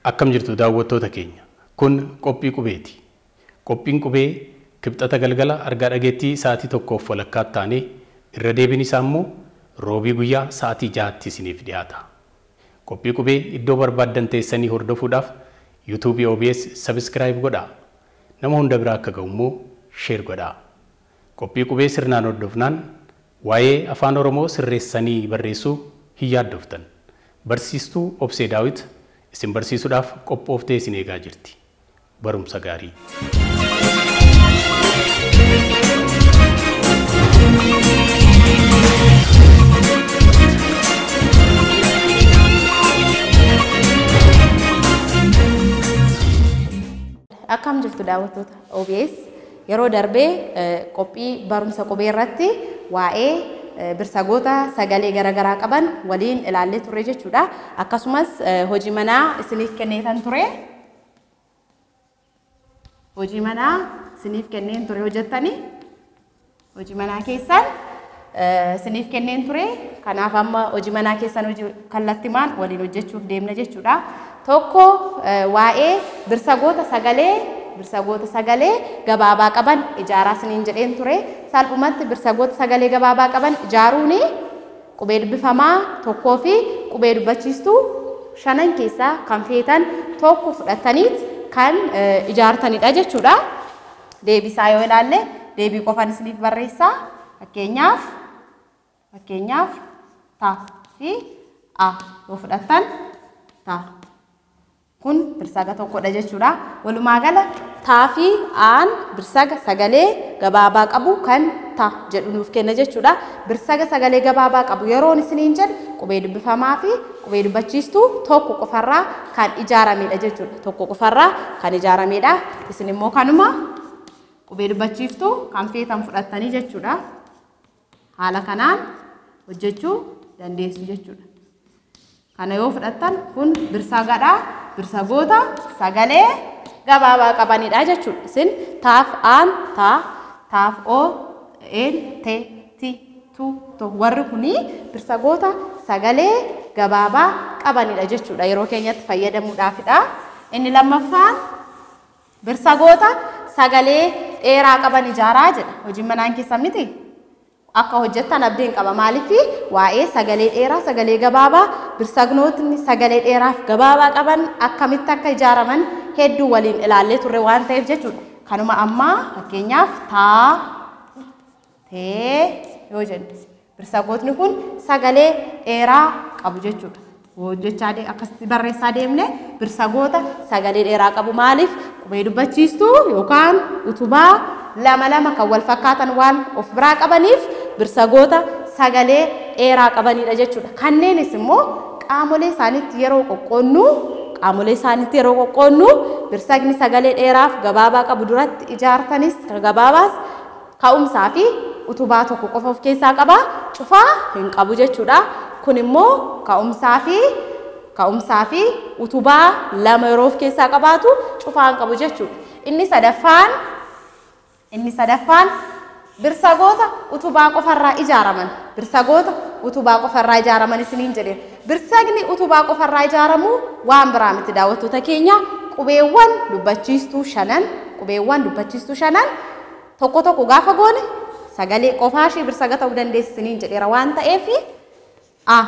Akkam jirtu daawwattoota keenya. Kun qophii qubeeti. Qophiin qubee kibxata galgala argaa dhageettii sa'aatii 1:30 taanee irra deebiin isaa immoo roobii guyyaa sa'aatii 6tti isiniif dhiyaata. Qophii qubee iddoo barbaaddan teessanii hordofuudhaaf YouTube OBS subscribe godhaa. Nama hunda biraa akka ga'u immoo share godhaa. Qophii qubee sirnaan hordofnaan waa'ee afaan Oromoo sirreessanii barreessuu hin yaaddoftan. Barsiistuu Obsee Daawit isin barsiisuudhaaf qophooftee isin eegaa jirti. Barumsa gaarii. Akkam jirtu daawwattoota OBS yeroo darbee qophii barumsa qubee irratti waa'ee birsagoota sagalee garaagaraa qaban waliin ilaallee turre jechuudha. Akkasumas hojii manaa isiniif kenneetan ture. Hojii manaa isiniif kenneen ture hojjettanii hojii manaa keessan isiniif kenneen ture. Kanaaf amma hojii manaa keessan hojii kallattimaan waliin hojjechuuf deemna jechuudha. Tokko waa'ee birsagoota sagalee gabaabaa qaban ijaaraa isiniin jedheen ture. Salphumatti birsagoota sagalee gabaabaa qaban ijaaruun qubee dubbifamaa tokkoo fi qubee dubbachiistuu shanan keessaa kan feetan tokko fudhataniit kan ijaartanidha jechuudha. Deebisaa yoo ilaalle deebii qofaan isiniif barreessaa. Fakkeenyaaf ta fi a yoo fudhattan ta. Kun birsaga tokkodha jechuudha. Walumaa gala taa fi aan birsaga sagalee gabaabaa qabu kan ta jedhu nuuf kenna jechuudha. Birsaga sagalee gabaabaa qabu yeroon isiniin jedhu qubee dubbifamaa fi qubee dubbachiistuu tokko qofarraa kan ijaaramedha jechuudha. Tokko qofarraa kan ijaaramedha. Isin immoo kanuma qubee dubbachiiftuu kan feetan fudhattanii jechuudha. Haala kanaan hojjechuu dandeessu jechuudha. Kana yoo fudhattan kun birsagadha. Birsagoota sagalee gabaabaa qabanidha jechuudha. Isin taaf aan taa, taaf o, een, te, ti, tu, to warri kuni birsagoota sagalee gabaabaa qabanidha jechuudha. Yeroo keenyatti fayyadamuudhaafidha. Inni lammaffaan birsagoota sagalee dheeraa qaban ijaaraa jedha. Hojiin manaan keessan miti? Akka hojjettan abdiin qaba. Maaliif waa'ee sagalee dheeraa sagalee gabaabaa birsagnootni sagalee dheeraaf gabaabaa qaban akkamitti akka ijaaraman hedduu waliin ilaallee turre waan ta'eef jechuudha. Kanuma ammaa fakkeenyaaf taa, tee yoo jennu birsagootni kun sagalee dheeraa qabu jechuudha. Hojjechaa akkasitti barreessaa deemne birsagoota sagalee dheeraa qabu. Maaliif qubee dubbachiistuu yookaan utubaa lama lama kan wal fakkaatan waan of biraa qabaniif birsagoota sagalee dheeraa qabanidha jechuudha. Kanneenis immoo qaamolee isaaniitti yeroo qoqqoonnu birsagni sagalee dheeraaf gabaabaa qabu duratti ijaartanis gabaabaas ka'umsaa fi utubaa tokko qofa of keessaa qaba, cufaa hin qabu jechuudha. Kun immoo ka'umsaa fi utubaa lama yeroo of keessaa qabaatu cufaa hin qabu jechuudha. Inni sadaffaan birsagoota utubaa qofarraa ijaaraman. Birsagoota utubaa qofarraa ijaaraman isiniin jedheera. Birsagni utubaa qofarraa ijaaramu waan biraa miti daawwattoota keenya. Qubeewwan dubbachiistuu shanan tokko tokko gaafa goone sagalee qofaa ishee birsaga ta'uu dandeessi isiniin jedheera waan ta'eef a,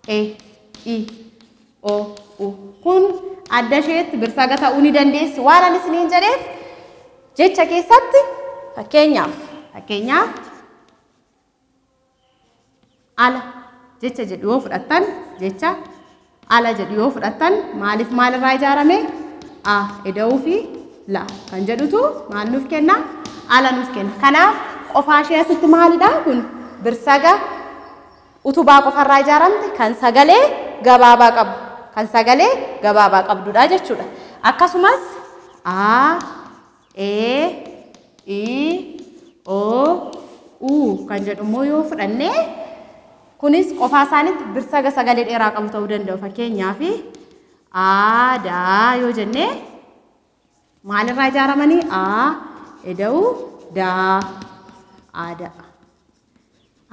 e, i, o, u kun adda isheetti birsaga ta'uu ni dandeessi waan ani isiniin jedheef jecha keessatti fakkeenyaaf ala jecha jedhu yoo fudhattan jecha ala jedhu yoo fudhattan maaliif maalirraa ijaarame? A eda'uu fi la kan jedhutu maal nuuf kenna? Ala nuuf kenna. Kanaaf qofaa ishee asitti maalidha kun birsaga utubaa qofarraa ijaaramte kan sagalee gabaabaa qabu qabdudha jechuudha. Akkasumas a, e, i, o, u kan jedhu immoo yoo fudhanne kunis qofaa isaaniitti birsaga sagalee dheeraa qabu ta'uu danda'u. Fakkeenyaaf aadaa yoo jenne maalirraa ijaaramanii? A eda'uu daa, aadaa.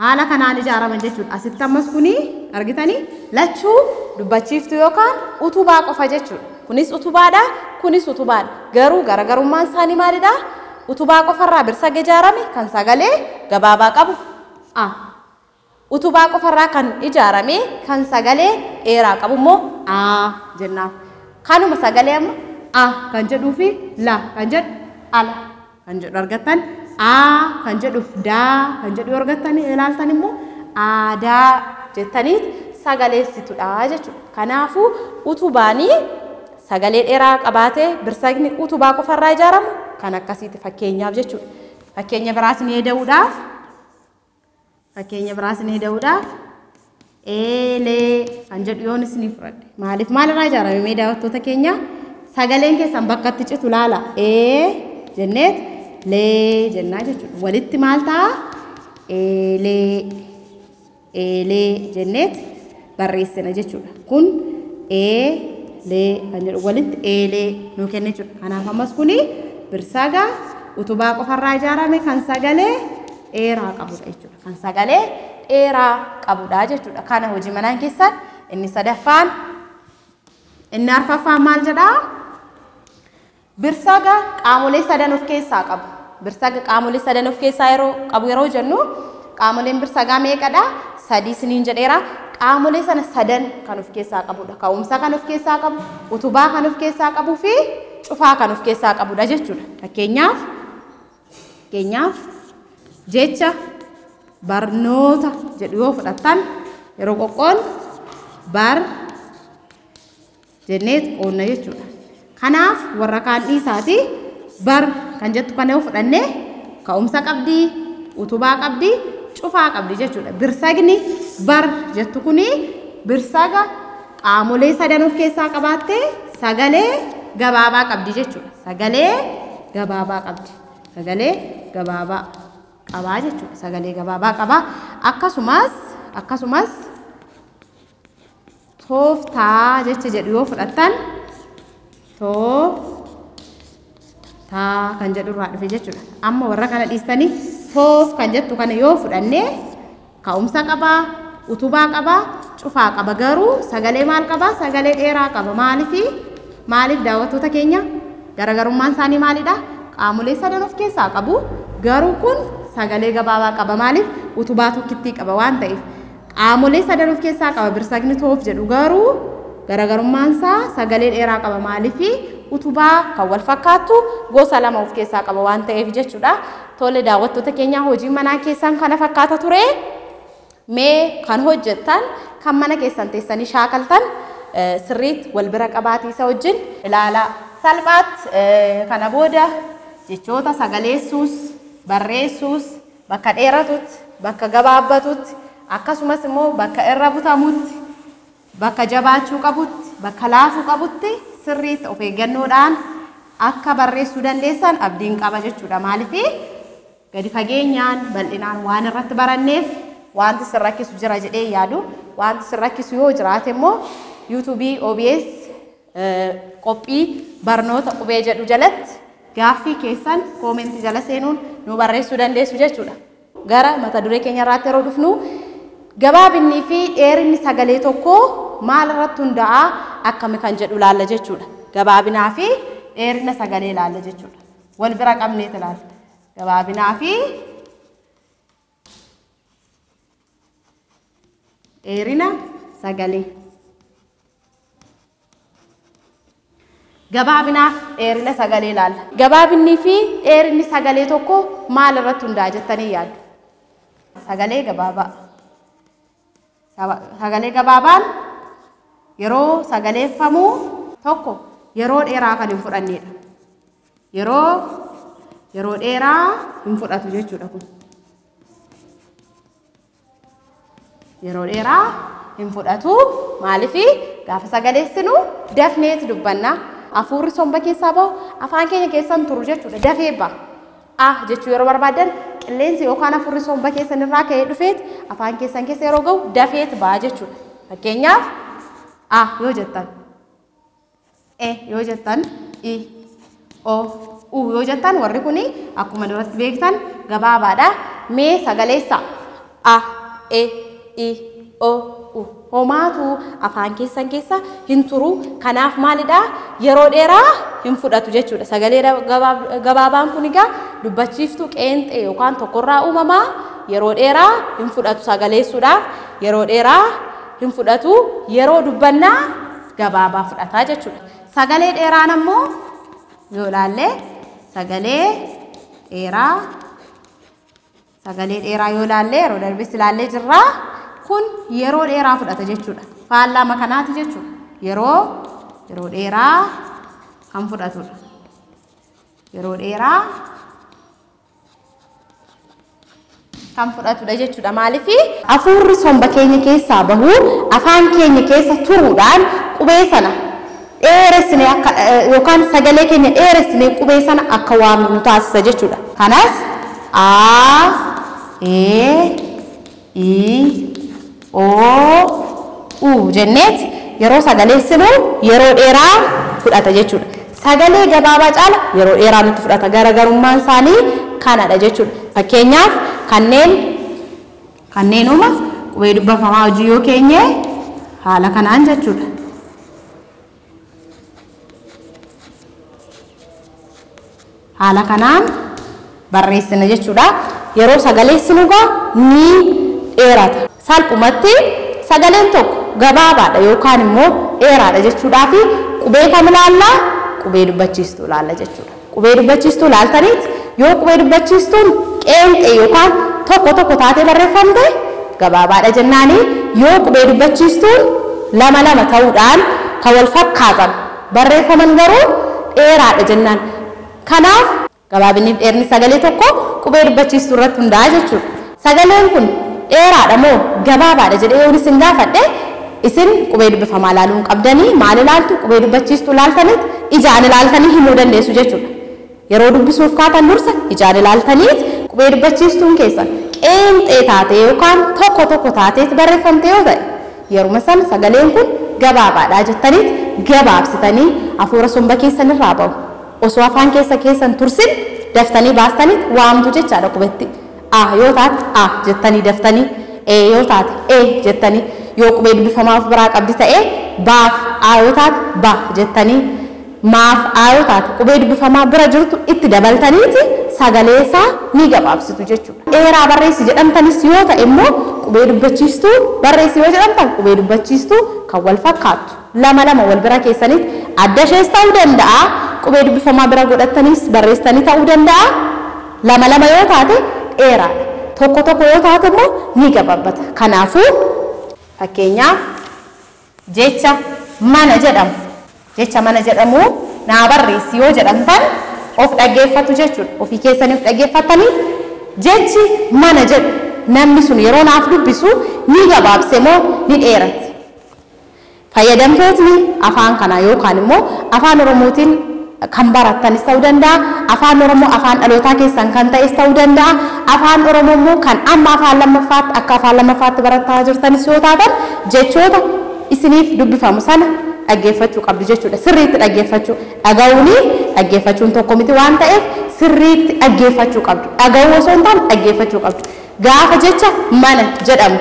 Haala kanaan ijaaraman jechuudha. Asitti ammas kuni argitanii lachuu dubbachiiftuu yookaan utubaa qofa jechuudha. Kunis utubaadha, kunis utubaadha. Garuu garaagarummaan isaanii maalidha? Utubaa qofarraa birsaga ijaarame kan sagalee gabaabaa qabu A. Utubaa qofarraa kan ijaarame kan sagalee dheeraa qabu immoo A jennaan. Kanuma sagalee amma A kan jedhuu fi La kan jedhu ala kan jedhu argattan, A kan jedhuuf daa kan jedhu argattan ilaaltan immoo aadaa jettanii sagaleessitudha jechuudha. Kanaafuu utubaanii sagalee dheeraa qabaatee birsagni utubaa qofarraa ijaaramu kan akkasiiti fakkeenyaaf jechuudha. Fakkeenya biraas ni eda'uudhaaf eelee kan jedhu yoon isinii fudhadhe. Maaliif maalirraa ijaarame mee daawwattoota keenya? Sagaleen keessan bakka itti citu laala. Ee jenneet lee jennaa jechuudha. Walitti maal ta'a? Eelee eelee jenneet barreessina jechuudha. Kun eelee kan jedhu walitti eelee nuu kenna jechuudha. Kanaaf ammas kuni birsaga utubaa qofarraa ijaarame kan sagalee dheeraa qabudha jechuudha. Kan sagalee dheeraa qabudha jechuudha. Kana hojii manaan keessan inni sadaffaan inni arfaffaan maal jedhaa? Birsaga qaamolee sadan of keessaa qabu. Birsaga qaamolee sadan of keessaa yeroo qabu yeroo jennu qaamoleen birsagaa meeqadha? Sadii isiniin jedheera. Qaamolee sana sadan kan of keessaa qabudha. Ka'umsa kan of keessaa qabu, utubaa kan of keessaa qabuu fi cufaa kan of keessaa qabudha jechuudha. Fakkeenyaaf jecha barnoota jedhu yoo fudhattan yeroo qoqqoon bar jenneet qoonna jechuudha. Kanaaf warra kaan dhiisaati bar kan jettu kana yoo fudhanne ka'umsa qabdii, utubaa qabdii, cufaa qabdi jechuudha. Birsagni bar jettu kuni birsaga qaamolee sadan of keessaa qabaattee sagalee gabaabaa qabdi jechuudha. Sagalee gabaabaa qabdi. Sagalee gabaabaa qabaa jechuudha. Sagalee gabaabaa qabaa. Akkasumas tooftaa jecha jedhu yoo fudhattan tooftaa kan jedhu irraa dhufe jechuudha. Amma warra kana dhiistanii toof kan jettu kana yoo fudhanne ka'umsa qabaa, utubaa qabaa, cufaa qaba. Garuu sagalee maal qabaa? Sagalee dheeraa qaba. Maaliif daawwattoota keenya garaagarummaan isaanii maalidha? Qaamolee sadan of keessaa qabu. Garuu kun sagalee gabaabaa qaba. Maaliif? Utubaa tokkittii qaba waan ta'eef. Qaamolee sadan of keessaa qaba birsagni toof jedhu garuu garaagarummaan isaa sagalee dheeraa qaba. Maaliif? Utubaa kan wal fakkaattu gosa lama of keessaa qaba waan ta'eef jechuudha. Tole daawwattoota keenya hojii manaa keessan kana fakkaata ture. Mee kan hojjettan kan mana keessan teessanii shaakaltan sirriitti wal bira qabaatii isa wajjin ilaalaa. Salphaatti kana booda jechoota sagaleessuus, barreessuus, bakka dheeratutti, bakka gabaabbatutti, akkasumas immoo bakka irra butamutti, bakka jabaachuu qabutti, bakka laafuu qabutti sirriitti of eeggannoodhaan akka barreessuu dandeessan abdiin qaba jechuudha. Maaliif gadi fageenyaan bal'inaan waan irratti baranneef wanti sin rakkisu jira jedhee yaadu. Wanti sin rakkisu yoo jiraate immoo YouTube OBS qophii barnoota qubee jedhu jalatti gaaffii keessan koomentii jala seenuun nu barreessuu dandeessu jechuudha. Gara mata duree keenya irraatti yeroo dhufnu gabaabinnii fi dheerinni sagalee tokkoo maal irratti hundaa'a akkami kan jedhu ilaalla jechuudha. Gabaabinaa fi dheerina sagalee ilaalla jechuudha. Wal bira qabneet ilaalla. Gabaabinaa fi dheerina sagalee. Gabaabinaaf dheerina sagalee ilaalla. Gabaabinnii fi dheerinni sagalee tokko maal irratti hundaa'a jettanii yaaddu? Sagalee gabaabaa. Sagalee gabaabaan yeroo sagaleeffamu tokko yeroo dheeraa kan hin fudhannedha. Yeroo dheeraa hin fudhatu jechuudha kun. Yeroo dheeraa hin fudhatu. Maaliif gaafa sagaleessinu dafneet dubbanna. Hafuurri somba keessaa bahu afaan keenya keessan turu jechuudha. Dafee baha. Ah jechuu yeroo barbaadan qilleensi yookaan hafuurri somba keessan irraa ka'ee dhufeet afaan keessan keessa yeroo gahu dafeet baha jechuudha. Fakkeenyaaf A yoo jettan, E yoo jettan, I, O, U yoo jettan warri kuni akkuma duratti beektan gabaabaadha. Mee sagaleessa A, E, I, O, U. Homaatu afaan keessan keessa hin turu. Kanaaf maalidha? Yeroo dheeraa hin fudhatu jechuudha. Sagalee gabaabaan kun egaa dubbachiiftuu qeenxee yookaan tokkorraa uumamaa yeroo dheeraa hin fudhatu sagaleessuudhaaf yeroo dheeraa hin fudhatu yeroo dubbannaa gabaabaa fudhataa jechuudha. Sagalee dheeraan ammoo yoo ilaalle sagalee dheeraa yoo ilaalle yeroo darbes ilaallee jirra. Kun yeroo dheeraa fudhata jechuudha. Faallaa makanaati jechuudha. Yeroo dheeraa kan fudhatudha. Yeroo dheeraa kan fudhatudha jechuudha. Maaliif hafuurri somba keenya keessaa bahu afaan keenya keessa turuudhaan qubee sana dheeressinee akka yookaan sagalee keenya dheeressinee qubee sana akka waamnu nu taasisa jechuudha. Kanas A, E, I, O, U jenneet yeroo sagaleessinu yeroo dheeraa fudhata jechuudha. Sagalee gabaabaa caala yeroo dheeraa nutti fudhata. Garaagarummaan isaanii kanadha jechuudha. Fakkeenyaaf kanneenuma qubee dubbifamaa hojii yoo keenye haala kanaan jechuudha. Haala kanaan barreessina jechuudha. Yeroo sagaleessinu egaa ni dheerata. Salphumatti sagaleen tokko gabaabaadha yookaan immoo dheeraadha jechuudhaa fi qubee kam ilaallaa? Qubee dubbachiistuu ilaalla jechuudha. Qubee dubbachiistuu ilaaltaniit yoo qubee dubbachiistuun qeenxee yookaan tokko tokko taatee barreeffamte gabaabaadha jennaani yoo qubee dubbachiistuun lama lama ta'uudhaan kan wal fakkaatan barreeffaman garuu dheeraadha jennaan. Kanaaf gabaabinni dheerinni sagalee tokko qubee dubbachiistuu irratti hundaa'a jechuudha. Sagaleen kun dheeraadha moo gabaabaadha jedhee yoon isin gaafadhe isin qubee dubbifamaa ilaaluu hin qabdanii maal ilaaltu qubee dubbachiistuu ilaaltaniit ijaan ilaaltanii himuu dandeessu jechuudha. Yeroo dubbisuuf kaatan dursa ijaan ilaaltaniit qubee dubbachiistuun keessan qeenxee taate yookaan tokko tokko taateet barreeffamte yoo ta'e yeruma sana sagaleen kun gabaabaadha jettaniit gabaabsitanii hafuura somba keessan irraa ba'u. Osoo afaan keessa keessan tursin daftanii baastaniit waamtu jechaadha qubetti. A yoo taate A jettanii daftanii, E yoo taate E jettanii, yoo qubee dubbifamaa of biraa qabdi ta'e baaf A yoo taate ba jettanii, maaf A yoo taate qubee dubbifamaa bira jirtu itti dabaltaniiti sagalee isaa ni gabaabsitu jechuudha. Dheeraa barreessi jedhamtanis yoo ta'e immoo qubee dubbachiistuu barreessi yoo jedhamtan qubee dubbachiistuu kan wal fakkaattu lama lama wal bira keessanitti adda ishees ta'uu danda'a. Qubee dubbifamaa bira godhattanis barreessitanii ta'uu danda'a. Lama lama yoo taate dheeraadha. Tokko tokko yoo taate immoo ni gabaabbata. Kanaafuu fakkeenyaaf jecha mana jedhamu jecha mana jedhamu naa barreessi yoo jedhamtan of dhaggeeffatu jechuudha. Ofii keessanii of dhaggeeffatanii jechi mana jedhu namni sun yeroo naaf dubbisu ni gabaabse moo ni dheerate. Fayyadamtootni afaan kanaa yookaan immoo afaan Oromootiin kan barattanis ta'uu danda'a. Afaan Oromoo afaan dhalootaa keessan kan ta'es ta'uu danda'a. Afaan Oromoo immoo kan amma afaan lammaffaatti akka afaan lammaffaatti barataa jirtanis yoo taatan jechoota isiniif dubbifamu sana dhaggeeffachuu qabdu jechuudha. Sirriitti dhaggeeffachuu dhaga'uuni dhaggeeffachuun tokko miti waan ta'eef sirriitti dhaggeeffachuu qabdu. Dhaga'uu osoo hin taane dhaggeeffachuu qabdu. Gaafa jecha mana jedhamu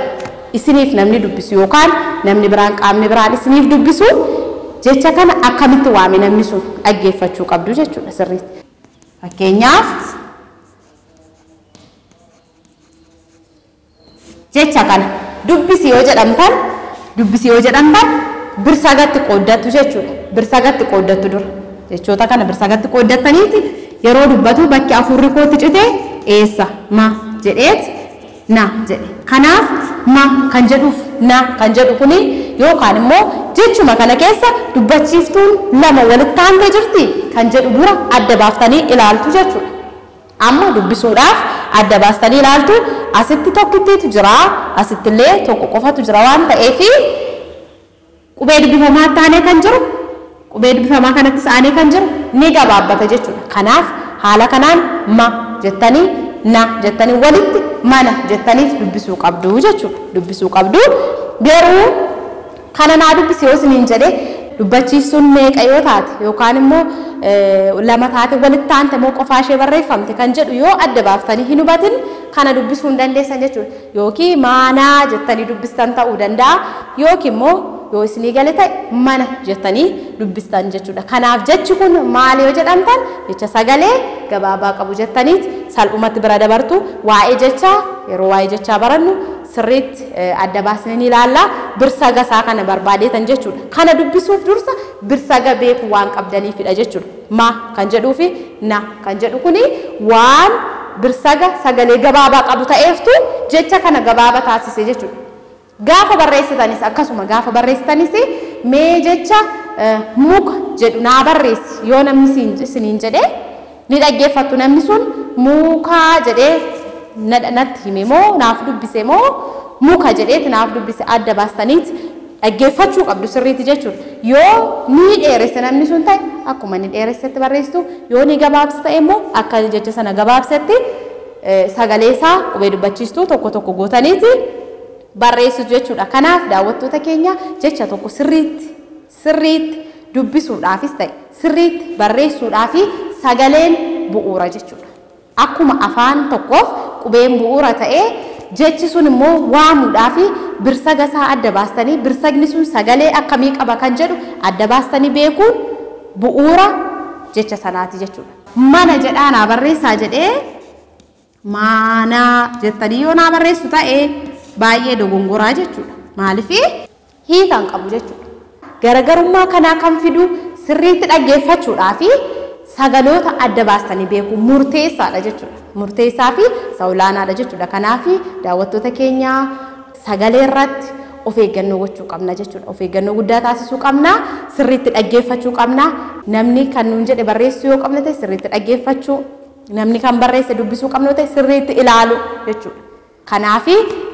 isiniif namni dubbisu yookaan namni biraan qaamni biraan isiniif dubbisu jecha kana akkamitti waame namni sun dhaggeeffachuu qabdu jechuudha sirriitti. Fakkeenyaaf jecha kana dubbisi yoo jedhamtan birsagatti qooddattu jechuudha. Birsagatti qooddattu dura jechoota kana birsagatti qooddattaniiti yeroo dubbatu bakki afurri kootti cite eessa ma jedheet na jedhe. Kanaaf ma kan jedhuuf na kan jedhu kuni yookaan immoo jechuma kana keessa dubbachiiftuun lama walitti aantee jirti kan jedhu dura adda baaftanii ilaaltu jechuudha. Amma dubbisuudhaaf adda baastanii ilaaltu asitti tokkittiitu jira asittillee tokko qofatu jira waan ta'eef qubee dubbifamaa taanee kan jiru qubee dubbifamaa kanattis aanee kan jiru ni gabaabbata jechuudha. Kanaaf haala kanaan ma jettanii na jettanii walitti mana jettanii dubbisuu qabdu jechuudha. Dubbisuu qabdu garuu kana naa dubbisi yoo isiniin jedhe dubbachiistuun meeqa yoo taate yookaan immoo lama taate walitti aante moo qofaa ishee barreeffamte kan jedhu yoo adda baaftanii hin hubatin kana dubbisuu hin dandeessan jechuudha. Yookiin maanaa jettanii dubbistan ta'uu danda'a yookiin immoo yoo isinii gale ta'e mana jettanii dubbistan jechuudha. Kanaaf jechi kun maal yoo jedhamtan jecha sagalee gabaabaa qabu jettaniit salphumatti bira dabartu. Waa'ee jechaa yeroo waa'ee jechaa barannu sirriitti adda baasnee ni ilaalla. Birsaga isaa kana barbaadeetan jechuudha. Kana dubbisuuf dursa birsaga beekuu waan qabdaniifidha jechuudha. Ma kan jedhuu fi na kan jedhu kuni waan birsaga sagalee gabaabaa qabu ta'eeftu jecha kana gabaabaa taasise jechuudha. Gaafa barreessitanis akkasuma gaafa barreessitanis mee jecha muka jedhu naa barreessi yoo namni isiniin jedhee ni dhaggeeffattu. Namni sun mukaa jedhee natti hime moo naaf dubbise moo muka jedheeti naaf dubbise adda baastaniiti dhaggeeffachuu qabdu sirriitti jechuudha. Yoo ni dheeresse namni sun ta'e akkuma ni dheeressetti barreessitu, yoo ni gabaabse ta'e immoo akka jecha sana gabaabsetti sagalee isaa qubee dubbachiistuu tokko tokko gootaniiti barreessitu jechuudha. Kanaaf daawwattoota keenya jecha tokko sirriitti dubbisuudhaafis ta'e sirriitti barreessuudhaaf sagaleen bu'uura jechuudha. Akkuma afaan tokkoof qubeen bu'uura ta'ee jechi sun immoo waamuudhaaf birsaga isaa adda baastanii birsagni sun sagalee akkamii qaba kan jedhu adda baastanii beekuun bu'uura jecha sanaati jechuudha. Mana jedhaa naa barreessaa jedhee maanaa jettanii yoo naa barreessu ta'e baay'ee dogongoraa jechuudha. Maaliif hiikan qabu jechuudha. Garaagarummaa kanaa kan fidu sirriitti dhaggeeffachuudhaa fi sagaloota adda baastanii beekuu murteessaadha jechuudha. Murteessaa fi olaanaadha jechuudha. Kanaaf daawwattoota keenya sagalee irratti of eeggannoo gochuu qabna jechuudha. Of eeggannoo guddaa taasisuu qabna. Sirriitti dhaggeeffachuu qabna. Namni kan nuun jedhe barreessuu yoo qabne ta'e sirriitti dhaggeeffachuu, namni kan barreesse dubbisuu qabnu ta'e sirriitti ilaalu jechuudha. Kanaaf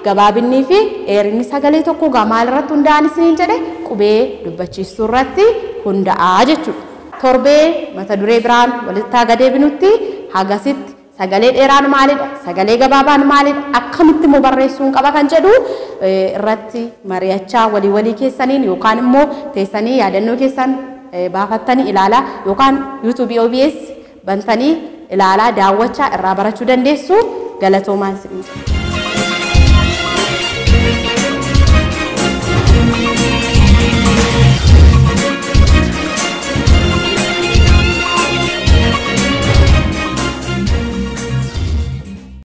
gabaabinnii fi dheerinni sagalee tokko maal irratti hundaa'an isiniin jedhe qubee dubbachiistuu irratti hundaa'a jechuudha. Torbee mata duree biraan walitti haga deebinutti hagasitti sagalee dheeraan maalidha, sagalee gabaabaan maalidha, akkamitti immoo barreessuun qaba kan jedhu irratti mari'achaa walii walii keessaniin yookaan immoo teessanii yaadannoo keessan baafattanii ilaalaa yookaan YouTube OBS bantanii ilaalaa daawwachaa irraa barachuu dandeessu. Galatoomaan isiniin jedha.